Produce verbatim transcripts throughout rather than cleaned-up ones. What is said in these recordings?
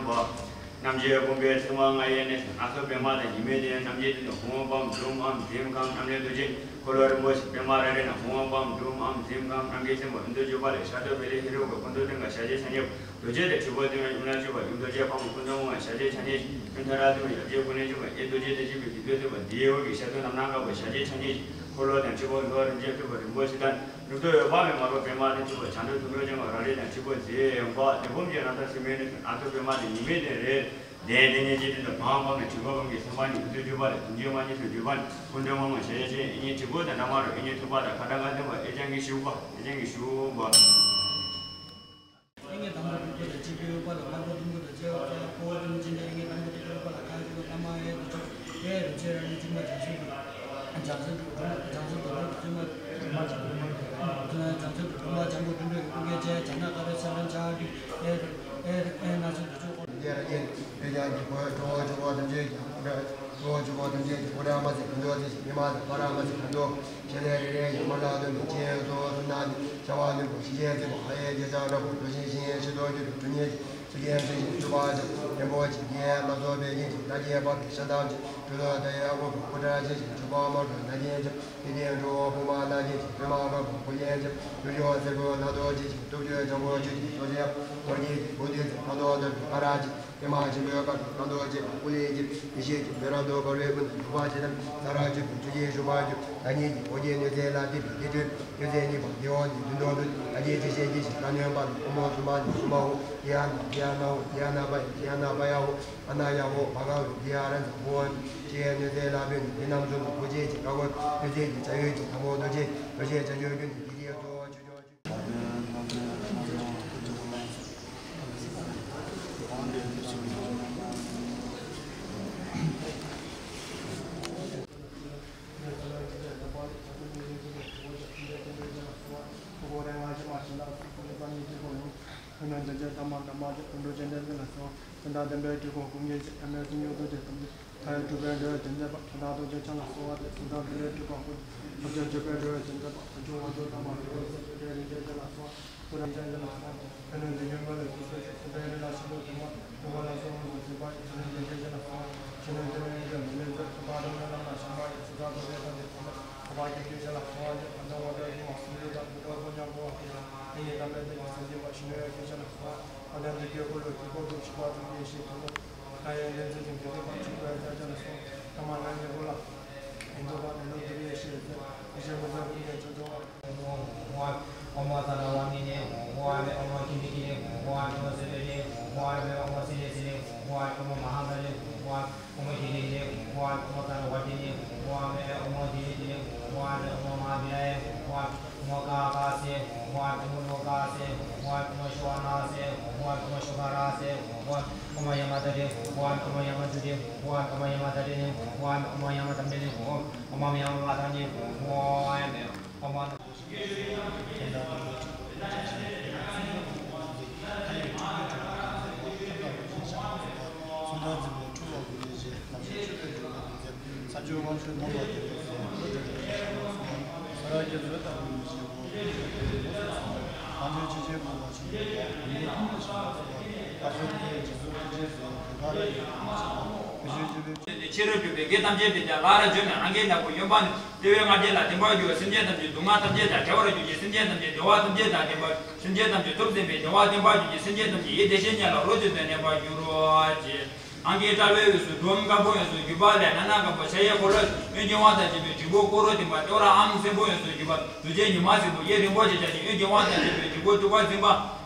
རྣམ་རྒྱལ་དཔུང་པའི་སྲིད་དབང་མངའ་བའི་གནས། སྣ་ཚོགས་པདྨ་དང་ཉི་མའི་གདན། རྣམ་རྒྱལ་སྟེང་དུ་ཧཱུྃ་ཨོཾ་པཾ་ཌཱུར་ཨཱཾ་ཛཾ་ཁཾ། རྣམ་འདྲེན་རྡོ་རྗེ་འཁོར་ལོ་རིན་པོ་ཆེ། པདྨ་རཱ་གའི་ནང་ཧཱུྃ་ཨོཾ་པཾ་ཌཱུར་ཨཱཾ་ཛཾ་ཁཾ། རྣམ་རྒྱལ་སྲིན་པོ་ཨིནྡྲ་བྱེད་པ་ལས། ཤར་ཕྱོགས་བེ་ལི་ཧི་རུ་ཀ་སྐུ་མདོག་སྟོན་ཀ་ཞལ་བཞི་མཚན་ཉིད་པ། རྡོ་རྗེ་དང་དྲིལ་བུ་ལྡན་པ་ཡུམ་ལ་སྤྱོད་པ། ཡུམ་རྡོ་རྗེ་ཕག་མོ་སྐུ་མདོག་སྔོ་བ་ཞལ་བཞི་མཚན་ཉིད་ཀྱི། ཐོད་ཕྲ་བཏོན་པ་ཡབ་རྗེ་སྐུ་ལས་བྱུང་བ། ཨེ་རྡོ་རྗེ་དང་བཅས་པའི་དེ་ཚོ་བཏོན་པ། དེའི་འོག་གི་ཞབས་ཏོག་རྣམ་སྣང་དཀར་པོ་ཞལ་བཞི་མཚན་ཉིད་ཀྱི། འཁོར་ལོ་དང་དྲིལ་བུ་ལྷ་རིན་ཆེན་ཕུལ་བ་རིན་པོ་ཆེ་དང་། གྲུབ་ཐོབ་འོད་དཔག་མེད་དམར་པོ་པདྨ་དང་བཅས་པ། བྱང་ཆུབ་ཐོབ་འགྲོ་ཅན་གྱི་རང་རིགས་དང་བཅས་པ་མཛད་པ། དེ་བུམ་གྱི་རང་མཚན་སྲིན་མོའི་གནས་སུ། སྣ་ཚོགས་པདྨ་དང་ཉི་མའི་གདན་རེད། གདན་དེ་ཉིད་ཀྱི་སྟེང་དུ་བྷ་ཝ་ཀ་ནས་དྲིལ་བུ་བུམ་གྱི་སེམས་དཔའ་ནི་ཨིནྡྲ་བྱེད་པ་ལས། གདུང་བརྒྱུད་མ་ཉིད་དུ་བརྒྱུད་པ་ནི་སྐུ་མདོག་སྔོ་སྔོ་ཞལ་བཞི་མཚན་ཉིད། ཨེ་ནི་དྲིལ་བུ་དང་འདྲ་མ་རུ་ཨེ་ནི་ཐུབ་པ་དང་ཁ་དྲག་མངའ་ལྡན་པ། ཨེ་ཅང་གི་ཞུ་བ། ཨེ་ནི་དམ་པ་སྤྲུལ་སྐུ་དང་བཅས་པའི་དབུ་པ་ལ་དམར་པོ་ལྷུན་པོ་དང་བཅས་པ་ཁོ་བོ་ཀུན་ཅན་གྱི། ཨེ་ནི་དམ་པ་སྤྲུལ་སྐུ་དབུ་པ་ལ་ཁ་ཅིག་པདྨ་ཨེ་ཏེ་ཕྱོགས་ཨེ་རུ་ཆེ་ར་ནི་ཅིག་མ་བྱང་ཆུབ་ཀྱི། བྱང་སེམས་སྒྲུབ་སྒྲུབ་བྱང་སེམས་སྒྲུབ་སྒྲུབ་བྱང་སེམས་སྒྲུབ་སྒྲུབ་བྱང་སེམས་སྒྲུབ་སྒྲུབ་ཀུན་དགའ་ཆེ། བྱང་ནག་དཀར་པོའི་ཚེ་རིང་ཆགས་ཀྱི། ཨེ་ཨེ་ཨེ་ནག་ཚོད་དུ་ཆོག་གོ། ཡ་ར་ཡན། ཡོད་ཀྱང་གི་གོས་གྲོགས་གཅིག་པོ་ཐམས་ཅད་ཀྱང་། གྲོགས་གཅིག་པོ་ཐམས་ཅད་ཀྱང་ཀུ་ར་མ་ཟད་གང་དུ་ཚེ་ཞིང་ཉི་མ་དང་ཕ་ར་མ་ཟད་གང་དུ། ཞལ་ལས་རེ་རེ་ཡང་མ་ལག་ཏུ་མི་ཆེན་སོགས་སུ་ན་ནི་བྱ་བ་ལུས་པོ་ཞིང་ཆེན་ཚེ་པོ་ཧ་ཡའི་རྒྱལ་ཚབ་རབ་ཏུ་ཞིང་ཞིང་ཤིན་ཏུ་རྒྱུ་རུ་གྲུབ་ཉེ་ཞིང་། སུ་ཡང་ཚེ་ཞིང་ཆུ་བ་ཅན་རིན་པོ་ཆེ་རྒྱལ་མ་སོགས་པའི་ཉིན་ཞིག་ལྷ་རྒྱལ་བབས་པའི་ཤ་དམ་ཅན་གྲུ་ལོ་ད་ཡ་དབུ་གུ་ཀུ་ཏྲ་ཆེ་ཞིང་ཆུ་བ་མ་གྲུ་ན་ཆེན་ཅན། དེ་ལྟའི་འགྲོ་བ་ཕུང་པོ་ལ་སྐྱེས་ཤིང་བུ་མ་བབས་པ་ཀུ་ཡན་ཅན། ཡུལ་ལྗོངས་སེར་པོ་ནག་ཏོག་ཅན་ཞིང་སྟོབས་ཆེན་ལྗང་གུ་ཆུ་ཆེན་སོགས་ཀྱི་རྡོ་རྗེ་གི་བུ་དེ་ཚེ་ཁ་དོག་ལྡན་པའི་ཕ་ར་ཅན། པདྨ་ཆེན་པོའི་དཀར་པོའི་ཁ་དོག་ཅན། སྐུ་ལས་སྐྱེས་ཡེ་ཤེས་ཀྱི་མེ་རབ་ཏུ་འབར་བའི་ཀུན་ཏུ་འཇུག་པ་ཇི་ལྟར་ཟ་ར་བཅུད་ཀྱི་ཆུ་སྐྱེས་ཞུགས་པར་གྱུར། ཟླ་ཉིན་གྱི་འོ་བརྒྱལ་གནོད་འཚེ་ལ་བརྟེན་པའི་དེ་དུས་དེ་ཚེ་ཉིད་པ་དེ་འོག་ནས་བདུན་ཐོག་ཏུ་ལྷ་རྒྱལ་ཆེ་ཤེས་ཀྱི་ཞིང་ཁ་གནོན་པ་ལ་ཕོ་མོ་སུ་མ་ནི་སུ་མ་འོ། དེ་ཡང་ན་དེ་ཡང་ན་འོ། དེ་ཡང་ན་པ་ཡ་དེ་ཡང་ན་པ་ཡ་འོ། ཨ་ན་ཡ་འོ། བ་ག་འོ། དེ་ཡང་རན་ཚ་འོ། ཅེས་གནོད་འཚེ་ལ་བརྟེན་ནས་དེ་རྣམས་ཚུན་དུ་འཁོར་བཅས་ཀྱི་བཀའ་བསྒོ་གནོད་འཚེ་གྱི་བྱ་ཡུལ་གྱི་དང་པོ་རྡོ་རྗེ་རྡོ་རྗེ་བྱ་ཁྱུང་ཀུན་ནས་དེ་ཡི་གཙོ་བོ་ཆོས་སྐྱོང་ཆོས། ཕུ་ནུ་འདི་ཚེ་ཐ་མ་འདྲ་མ་ཅིག་ཀུན་འགྲོ་སྤྱན་རས་གཟིགས་ལ་སོགས། དོན་དམ་བདེན་པའི་དཀྱིལ་འཁོར་ཀུན་གྱི་གཞི། བྱམས་པའི་སེམས་ཉིད་ཐུགས་རྗེ་དམ་ཚིག་མཐའ་ཡས་གྲུབ་པའི་རྡོ་རྗེ་ཐམས་ཅད་པ། ཁྱོད་དང་ལྡན་པའི་དཀྱིལ་འཁོར་ཀུན་གྱི་གཞི། བྱམས་པའི་སེམས་ཉིད་ཐུགས་རྗེ་ཅན་ལ་སོགས་པ་སྟེ། དོན་དམ་བདེན་པའི་དཀྱིལ་འཁོར་ཀུན། ཐམས་ཅད་གཅོད་པའི་རྒྱལ་བའི་བྱིན་མཛད་པ། བྱང་ཆུབ་དབང་ཕྱུག་དམ་པ་རིག་པའི་སེམས། ཀུན་དགའི་རིན་ཆེན་ཅན་ལ་སོགས་པ། ཀུན་དགའི་རིན་ཆེན་ཅན་ལ་སོགས་པ། ཕན་ཡོན་འདི་ཉིད་སྨོན་ལམ་ཐུགས་སུ་ཆུད། སེམས་དཔའི་རི་ལ་ཆེན་པོ་དེ་མ། ཐུབ་པ་ལ་སོགས་དངོས་སུ་གཟིགས་པ་ཡི། ཕན་ཡོན་འདི་ཉིད་ཅན་ལ་སོགས་པ། ཕྱི་སྣོད་ལྟེ་བའི་དབུས་ཀྱི་མེ་ལྷའི་མཛོད། ཐུབ་པ་སྒྲོལ་མའི་ལམ་ལ་བྱོན་པ་ཡི། ཚེ་བདག་རྡོ་རྗེ་ཐམས་ཅད་ཐམས་ཅད། འཕགས་པ་སྟོབས་ཆེན་ཅན་ལ་སོགས་པ་སྟེ། ཐུབ་པ་དབང་པོ་ཡོན་ཏན་དབང་པོ་ཉམས་པོ་དབང་པོ་ཡོན་ཏན་དབང་པོ་ཡོན་ཏན་གྱི་སེམས་ཅན་པ། གཞོན་ནུའི་སྐད་ཅན་ལ་སོགས་པ། དཔལ་ལྡན་འདས་ཀྱི་འཁོར་ལོ་དཀྱིལ་འཁོར་དུ་བཞུགས་པ་ཐམས་ཅད་ཡེ་ཤེས་དྲིལ་བུ། ཁ་ཡི་ལྷ་མཛེས་ཤིང་དགེ་ལྡན་པ་ཆོས་སྐུ་ཡི་ཕྱག་རྒྱ་ལ་སོགས། ཐ་མ་ལྷ་ཉེ་འཁོར་ལ། ཡིན་འདུག་པ་མེ་ལོང་དུ་ཡེ་ཤེས་ཟེར། ཡེ་ཤེས་ཀུན་ཟད་ཀུན་གྱི་ཆོ་འཕྲུལ་དབང་པོ། ཨོཾ་ཨ་ཨོཾ་ཨ་ས་ན་ཝ་ནི་ནི་ཨོཾ། ཨོཾ་ཨ་མེ་ཨོཾ་ཨ་ཁི་ནི་ཁི་ནི་ཨོཾ། ཨོཾ་ཨ་མེ་ཨོཾ་ཨ་སི་ཏི་ནི་ཨོཾ། ཨོཾ་ཨ་མེ་ཨོཾ་ཨ་སི་ནི་སི་ནི་ཨོཾ། ཨོཾ་ཨ་མེ་ཨོཾ་ཨ་མ་ཧཱ་ཀ་ལི་ཨོཾ། ཨོཾ་ཨ་མེ་ཨོཾ་ཨ་ཧི་ནི་ཧི་ནི་ཨོཾ། ཨོཾ་ཨ་མེ་ཨོཾ་ཨ་ཙ་ན་ཝ་ཏི་ནི་ཨོཾ། ཨོཾ་ཨ་མེ་ཨོཾ་ཨ་དྷི་ཡ་ཐི་ནི་ཨོཾ། ཨོཾ་ཨ་མེ་ཨོཾ་ཨ་བི་ནྱ་ཡ་ཨོཾ། ཨོཾ་ཨ་མེ་ཨོཾ་ཨ་ཀ་ཀ་སེ་ཨོཾ། ཨོཾ་ཨ་མེ་ཨོཾ་ལོ་ཀ་སེ་ཨོཾ། ཨོཾ་ཨ་མེ་ཨོཾ་ཤྭ་ན་སེ་ཨོཾ། ཨོཾ་ཨ་མེ་ཨོཾ་ཤྭ་ཀ་ར་སེ་ཨོཾ། ཨོཾ་ཨ་མེ་ཨོཾ་ཡ་མ་དྷ་ཏེ་ཨོཾ། ཨོཾ་ཨ་མེ་ཨོཾ་ཡ་མ་ཛུ་ཏེ་ཨོཾ། ཨོཾ་ཨ་མེ་ཨོཾ་ཡ་མ་དྷ་རེ་ནི་ཨོཾ། ཨོཾ་ཨ་མེ་ཨོཾ་ཡ་མ་དྷམ་མེ་ནི་ཨོཾ། ཨོཾ་ཨ་མེ་ཨོཾ་ཨ་ཐ་ནི་ཨོཾ། ཨོཾ་ཨ་མེ་ཨོཾ་ཨ། ཕྱི་རོལ་སྒྲུབ་པའི་དགེ་ཐམས་ཅད་དེ་ཀྱང་ལ་ར་འཇོམས་ནས་རང་གི་ནག་པོ་གཡོན་པ་ནས། ལྟེ་བའི་ལྔ་བརྒྱ་ལ་བརྟེན་པར་གྱུར་པའི་སེམས་ཅན་ཐམས་ཅད་སྡུག་བསྔལ་ཐམས་ཅད་དང་བྲལ་བར་གྱུར་ཅིག་སེམས་ཅན་ཐམས་ཅད་བདེ་བ་ཐམས་ཅད་དང་ལྡན་པར། སེམས་ཅན་ཐམས་ཅད་ཐོབ་ཟིན་པའི་བདེ་བ་བརྟན་པར་གྱུར་ཅིག་སེམས་ཅན་ཐམས་ཅད་ཡིད་བདེ་གཤེགས་དམྱལ་ལ་རོ་གཅིག་ཏུ་གནས་པར་གྱུར་ཅིག་རང་གི་དཔྲལ་བའི་དབུས་སུ་འབྲོམ་དཀར་པོ་ཡོངས་སུ་གྱུར་པ་ལས། ནང་ན་དཀར་པོ་ཕྱག་གཡས་འཁོར་ལོ། གཡོན་གྱི་དབང་དང་བཅས་པའི་དྲིལ་བུ་ཀོ་རུ་ལྡན་པ། ལྟེ་བར་ཨོཾ་སེར་པོ་ཡོངས་སུ་གྱུར་པ། རྡོ་རྗེ་ཉི་མ་སེར་པོ། གཡས་རིན་པོ་ཆེ་ཕྱག་བཞི། གཡོན་གྱི་དབང་དང་བཅས་པའི་དྲིལ་བུ་ཐུབ་པ་འཛིན་པ།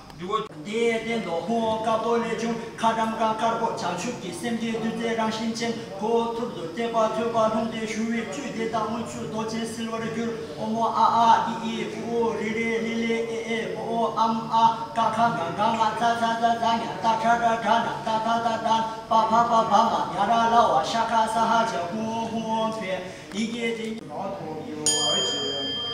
དེའི་སྟེང་དུ་ཧཱུྃ་དཀར་པོ་ལས་བྱུང་བའི་ཁ་ཊྭཱཾ་གང་དཀར་པོ། བྱང་ཆུབ་ཀྱི་སེམས་ཀྱི་བདུད་རྩིས་རང་བཞིན་ཅན། ཁོ་བོ་ཐུར་དུ་བསྐྱེད་པ་ཐོད་པར་ལྷུང་སྟེ་ཞུ་བའི་བཅུད་དེ་དག་རྔུལ་ཆུ་རྡོ་རྗེ་བསིལ་བར་གྱུར། ཨོཾ་ཨ་ཨ་ཨི་ཨི་ཨུ་ཨུ་རི་རི་ལི་ལི་ཨེ་ཨེ། ཨོཾ་ཨ་ཀ་ཁ་ག་ག་ང་ཙ་ཚ་ཛ་ཛ་ཉ། ཏ་ཁྲ་ཏ་ཏྲ་ན་ཏ་ཐ་ཏ་ཏ། པ་ཕ་པ་བ་མ་ཉ་ར་ལ་བ། ཤ་ཁ་ས་ཧ་ཇ་ཧཱུྃ་ཧཱུྃ་ཕཊ། ཡི་གེ་དེ་ཉིད། ཐོབ་ཡོད་ཅེས།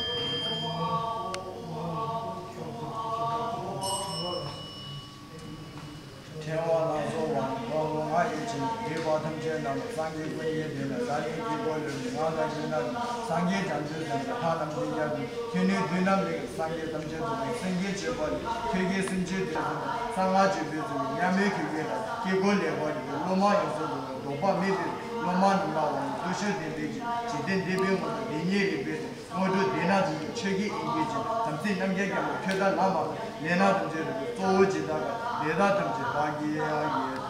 ཕྲེང་བ་ལ་སོགས་པ་ནི་བ་མོ་ལྔ་ཡོད་ཅིང་། འདུས་པ་ཐམས་ཅད་རྣམས་སངས་རྒྱས་ཀུན་གྱི་མདུན་ལ། ས་ལེའུ་དཀྱིལ་འཁོར་ལུས་ནས་ངང་དང་བཞིན་ལ་སངས་རྒྱས་བྱང་ཆུབ་སེམས་དཔའ་ལྷ་རྣམས་ཀྱིས་ཁྱབ་སྟེ། ཁྱོད་ནི་བདུད་རྣམས་ལས་སངས་རྒྱས་ཐམས་ཅད་རྫོགས་པའི་སེང་གེའི་སྤྱོད་པ་ལས། ཁྱོད་ཀྱི་སེམས་ཅན་དེ་ཚོ་ནི། གསང་སྔགས་ཆོས་པའི་ཚུལ་གྱིས་མཉམ་མེད་ཁྱོད་ཀྱི་དང་དཀྱིལ་འཁོར་ལེགས་པར་གྱུར་པའི་སློབ་མ་ཡོངས་སུ་རྫོགས་པའི་ལྡོག་པ་མེད་པའི་སློབ་མ་རྣམས་ལ་འོ་ན་བརྟུལ་ཞུགས་ལྡན་པའི་ཕྱིར་འཇིག་རྟེན་བདེ་བའི་ངོ་བོ་འདི་ཉིད་རིག་པའི་དངོས་གྲུབ་བདེ་བླག་ཅན་གྱི་ཆོས་ཀྱི་དབྱིངས་ཀྱི་ཆེན་དམ་ཚིག་རྣམ་མཁྱེན་རྒྱལ་པོ་ཁྱོད་དང་ལམ་མ་ལས་ན་ཐམས་ཅད་རིག་པའི་གཙོ་བོ་ཇི་ལྟ་བ་དེ་དག་ཐམས་ཅད་བདག་གིས་ཡང་ཡིན།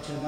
བཅོམ་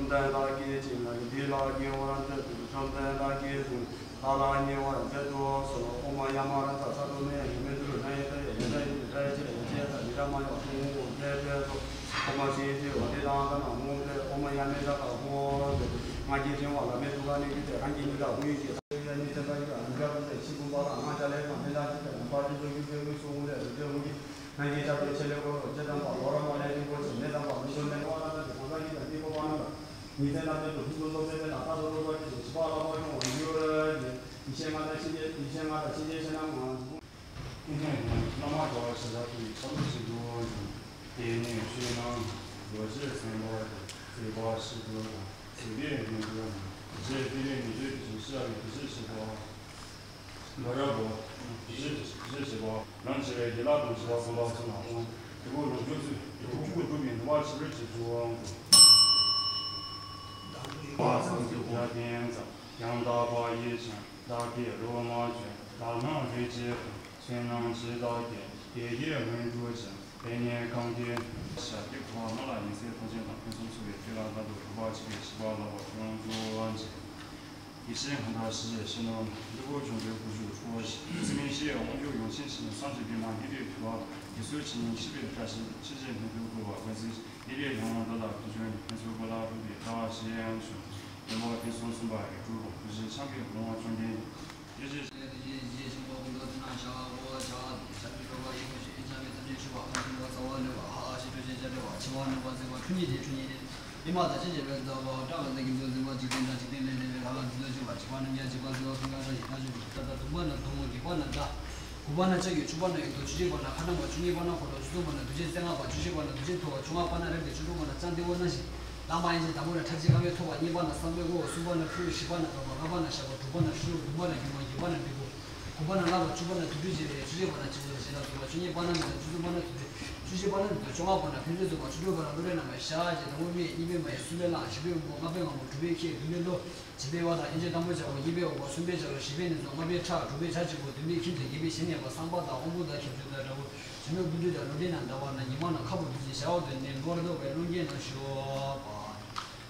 ལྡན་བདག་གིས་བྱིན་རླབས་ཀྱིས་འདི་ལ་ཉེ་བར་མཛད་དུ། བཅོམ་ལྡན་བདག་གིས་བཟུང་བདག་ལ་ཉེ་བར་མཛད་དུ་གསོལ། ཨོཾ་ཡ་མ་ར་ཛ་ས་ཏོ་མེ་ཡ་མེ་ཏུ་རུ་ན་ཡེ་ཏ་ཡེ་ཡ་ཏ་ཡེ་ཏུ་ཏ་ཡེ་ཅི་ར་ཡེ་ཅེ་ཏ་ནི་ར་མ་ཡ་ཧུ་ཧུ་ཏེ་ཏེ་སོ། ཨོཾ་སི་ཏི་ཝ་ཏི་ཏང་ཏ་ན་ཧུ་ཏེ། ཨོཾ་ཡ་མེ་ཏ་ཀ་ཧོ་ཏེ། ང་གིས་དྲན་བ་ལ་མེ་ཏུ་ཀ་ནི་གི་ཏེ་རང་གི་མི་ལ་ཧུ་ཡིན་གྱི་ཏ་ཡེ་ནི་ཏེ་ཏ་ཡེ་ཨ་ནི་ཀ་ཏུ་ཏེ་ཕྱི་ཀུན་པ་ལ་ང་ཅ་ལེ་ཀ་མེ་ཏ་ཅི་ཏེ་ན་པ་ཏི་ཏོ་ཡུ་ཏེ་ཧུ་སོ་ཧུ་ཏེ་རུ་ཏེ་ཧུ་གི། སངས་རྒྱས་ཆགས་པའི་ཆེད་ལས་འཁོར་ལོ་བཅུ་ཐམ་པ་ལོ་ར་མ་ལས་རིན་པོ་ཆེ་མེ་དམ་པ་མི་འགྱུར་མེད་པ་ལ་ལྟ་སྟེ་གང་ཟག་གི་ཀྱང་དཀྱིལ་འཁོར་པ་རྣམས་ལ་ཉིན་མཚན་རྣམ་གཅོད་དུ་ཕུན་སུམ་ཚོགས་པའི་སྤྱན་དང་ལྟ་ཚུལ་བློ་གྲོས་ཀྱི་ཞིང་བཞི་པ་ལ་ཕར་ཕྱིན་པར་འགྱུར་ཏེ། ཡེ་ཤེས་ལྔ་དང་ཕྱིན་ཆད་ཡེ་ཤེས་ལྔ་དང་ཕྱིན་ཆད་ཤེས་རྣམ་ལྔ། ཀུན་མཁྱེན་བླ་མ་རྒྱལ་བ་ཞེས་བྱ་བའི་ཐབས་ལུགས་ཤིག་ཏུ་འབྱུང་། དེ་ནས་ཆོས་རྣམས་རྡོ་རྗེ་སེམས་དཔའ་དང་། སྲིད་པ་ཤིན་ཏུ་དང་། སྲིད་པའི་ལྷུན་གྲུབ་དང་། རྗེ་ཏི་ལི་མི་བསྐྱོད་ཀྱི་ཞིང་ཤེས་རབ་ཀྱི་ཞིང་ཤེས་པ། འགའ་རབ་བོ། ཞེས་བྱ་བ། རང་བྱེ་བའི་ཡན་ལག་དང་བྱེ་བ་བསྒོམ་པ་ཚུན་ལ་དབང་། དེ་ཀོ་ལོངས་སྤྱོད་ཚུལ་དེ་ཀོ་ཀུ་སྒྲུབ་པའི་ནུས་པ་ཆེ་རུ་ཆེ་ཚུལ་དབང་དུ། བ་སངས་རྒྱས་བརྒྱ་བསྟེན་ཙམ། ཡང་དག་པ་ཡིད་བཞིན་བདག་གིས་རོ་མ་བཅོས། དག་སྣང་རིག་བྱེད་དང་། བསོད་ནམས་ཇི་ལྟར་བསྐྱེད། དེ་ཡི་ལྷུན་གྲུབ་ཀྱིས། དེ་ནས་གང་གིས། ཞབས་ཀྱི་ཁ་མ་ལ་ཡི་སེ་ཐང་ཆེན་དང་ཕུན་སུམ་ཚོགས་པའི་ཁྲི་ལ་ལྷ་དུ་གྲུབ་པ་ཆེ་བའི་ཞི་བ་ལྷ་བ་ཁྱོད་རང་གཙོ་བོ་ལ་མཛད། ཡེ་ཤེས་ཧཱུྃ་ཕཊ་ཕྱི་ཡི་ཕྱི་ནང་། ཀླུ་སྒོ་འཇོམས་པའི་དགུག་གཞུག་ཁྲོ་བོ་ཞི། ཚུལ་ཁྲིམས་ཤེས་དབང་ཕྱུག་ཡོངས་ཆེན་ཞི། སངས་རྒྱས་པདྨ་དགྱེས་པའི་ཕྲེང་བ། དགེ་ཚུལ་ཇི་སྙེད་ཤེས་པའི་བཀྲ་ཤིས་ཤིས་བྱེད་སྙིང་པོས་བསྐོར་བ། དཀོན་བརྩེགས་ཡིད་ལས་ཡང་དག་འདི་ལ་ཕན་ཕྱིར་ཕན་ཚུན་བཀོད་ལ་ཕན་པའི་དགའ་བ་ཞེས་ཡང་ཞུ། བདེན་པ་ཕུན་སུམ་ཚོགས་པ་ཡི་གྲུབ་པ། ཐུགས་རྗེ་འཆང་གི་ལོངས་སྤྱོད་ལྡན། ཡེ་ཤེས། ཡེ་ཤེས་ཆེན་པོ་ཀུན་ཏུ་ཐིམ་ལ་ཤར་བ་བསྐོར་བར་བྱ་བ་དང་། ཤར་གྱི་སྤྲོས་པ། ཆུ་བ་ཁ་ཆུ་བ་ཚ་བ་ལེ་བ་ཧ་ཨ་ཤི་ཁྲོ་ཆེ་ཆ་ལེ་བ་ཆེ་བ་ནུ་བ་ཟེ་བ་ཁྲུ་ཉི་ཏེ་ཁྲུ་ཉི་ཏེ། ཨི་མ་ད་ཅི་ཅེ་བེ་ཟ་བ་ཏྲ་བ་ཟེ་གི་མཛོ་ཟེ་བ་འཇིག་རྟེན་དང་འཇིག་རྟེན་ལས་ལས་བེ་ལ་ལ་མཛོ་ཅི་བ་ཆེ་བ་ནུ་ཉ་ཅི་བ་ཟེ་བ་ཕིང་ཀ་ས་ཡི་ད་ཅི་བ་ད་ད་དུམ་བ་ན་དུམ་བུ་གི་བ་ན་ད། གུ་བ་ན་ཅ་གི་ཆུ་བ་ན་ཡུ་ཏོ་ཆུ་ཅི་བ་ན་ཁ་ན་བ་ཆུ་ཉི་བ་ན་ཁོ་ཏོ་ཆུ་ཚོ་བ་ན་དུ་ཅེ་ཙེ་ང་བ་ཆུ་ཅི་བ་ན་དུ་ཅེ་ཐོ་བ་ཆུ་ང་བ་ན་རེབ་ཏེ་ཆུ་ཏོ་བ་ན་ཙང་ཏེ་བོ་ན་ཞི། ལ་མ་ཡིན་ཅི་དང་པོ་ན་ཁྲ་ཅི་ཀ་མེ་ཐོ་བ་གཉིས་བ་ན་སམ་བེ་གོ་གསུམ་བ་ན་ཕུ་བཞི་བ་ན་ད་བ་ལྔ་བ་ན་ཤ་བ་དྲུག་བ་ན་ཤུ་བདུན་བ་ན་གི་མ་གི་བ་ན་འདི་གོ། དགུ་པ་ན་ལ་བ་བཅུ་པ་ན་དུ་དུ་ཅེ་རེ་ཆུ་ཅེ་བ་ན་ཅི་བོ་ཞེ་ན་ཟུ་བ་ཆུ་ཉེ་པ་ན་མེ་ན་ཆུ་ཟུ་པ་ན་དུ་དུ་ཆུ་ཅེ་པ་ན་དུ་དུ་བཅོ་ལྔ་པ་ན་ཕན་ཚུན་ཟུ་བ་ཆུ་དྲུག་པ་ན་ལུ་རེ་ན་མེ་ཤ་ཅེ་དང་པོ་མེ་གཉིས་པའི་མ་ཡེ་གསུམ་པའི་ལ་བཞི་པའི་མོ་ལྔ་པའི་ང་མོ་དྲུག་པའི་ཁེ་བདུན་པའི་ལོ་བཞི་པའི་བ་ན་ཨིན་ཅེ་དང་པོ་ཅ་བོ་གཉིས་པའི་འོ་བ་གསུམ་པའི་ཅ་བོ་བཞི་པའི་ནི་ཟོ་ལྔ་པའི་ཁྲ་དྲུག་པའི་ཆ་གཅིག་པོ་བདུན་པའི་ཁྱིམ་དུ་བརྒྱད་པའི་ཞི་ནས་པ་སང་པ་དང་དབང་པོ་དང་ཁྱབ་ཆུ་དང་འདྲ་བོ་ཞི་མོ་བུ་དུ་དང་ལུ་རེ་ན་ཟླ་བ་ན་ཉི་མ་ན་ཁ་བོ་དུ་ཅེ་ཤ་བ་དུ་ནས་ལོར་ལོ་བའི་ལུང་རྒྱན་ན་ཤོ་པ།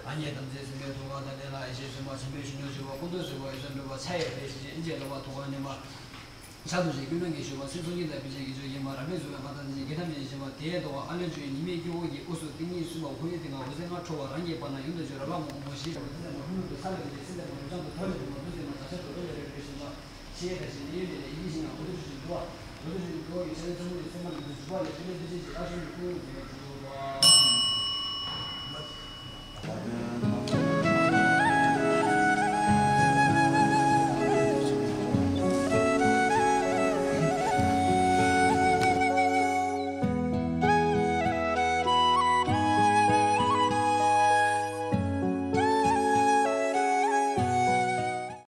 ཨ་ནི་དམ་རྫས་སེམས་དཔའི་ཐུགས་ཀ་དང་ལྡན་ལ་ཨེ་ཤེས་སེམས་དཔའ་ཆེན་པོའི་ཆོས་འབྱུང་བཞི་པ་ཀུན་ཏུ་གཟིགས་པ་ཨེ་ཟོན་འགྲུབ་པ་ཕྱག་གཡས་པའི་ཞིང་ཆེན་ཨིན་ཅེ་ལོ་བ་ཐུགས་ཀ་ནས་མ། ཕྱག་ཏུ་བཞེས་ཀུན་སློང་གི་ཞུ་བ་སེམས་གསུམ་གྱི་ལྟ་བུའི་ཅན་གྱི་ཆོས་ཡིན་པ་རབ་པས་བཟུང་བའི་མ་དང་ནི་རྒྱལ་ཐམས་ཅད་ཀྱི་བཞེད་པ་དེའི་ལྟ་བ་ཨ་ལས་བྱུང་བའི་ཉི་མའི་སྐྱེ་བོ་གི་དབུས་སུ་ཏིང་ངེ་གསུམ་པ་ཧོ་ཡི་ཏིང་ངེ་འོད་ཟེར་ལྔ་འཕྲོ་བ་རང་གི་བར་ན་ཡུམ་དུ་སྦྱོར་ར་ལ་མོ་མོ་ཞེས་བྱ་བ་ཏི་ལ་མ་ཧུ་ནུ་དུ་ས་ལ་གི་ཏི་སི་ལ་མ་རུ་ཅང་དུ་ཐོ་ལ་གི་མ་དུ་ཟེར་མ་ད་ཆ་དུ་རུ་ལ་རེ་རེ་ཞེས་པ། ཞེས་དང་ཞེས་ནི་ཡོད་ལས་ཡིད་ཀྱི་ཞིང་ན་འོད་དུ་ཞུ་ཞིང་འགྲོ་བ་འོད་དུ་ཞུ་ཞིང་འགྲོ་བ་ཡི་ཤ་ལས་ཚ་མོ་ཡི་སེམས་མ་ནི་དུ་འཇུག་པ་ལས་ཏི་ལ་ཏི་ཅེ་ཅེ་ཨ་ཤུ་ནི་ཀུ་ཡོ་ཏི་ཡོ་ཏི།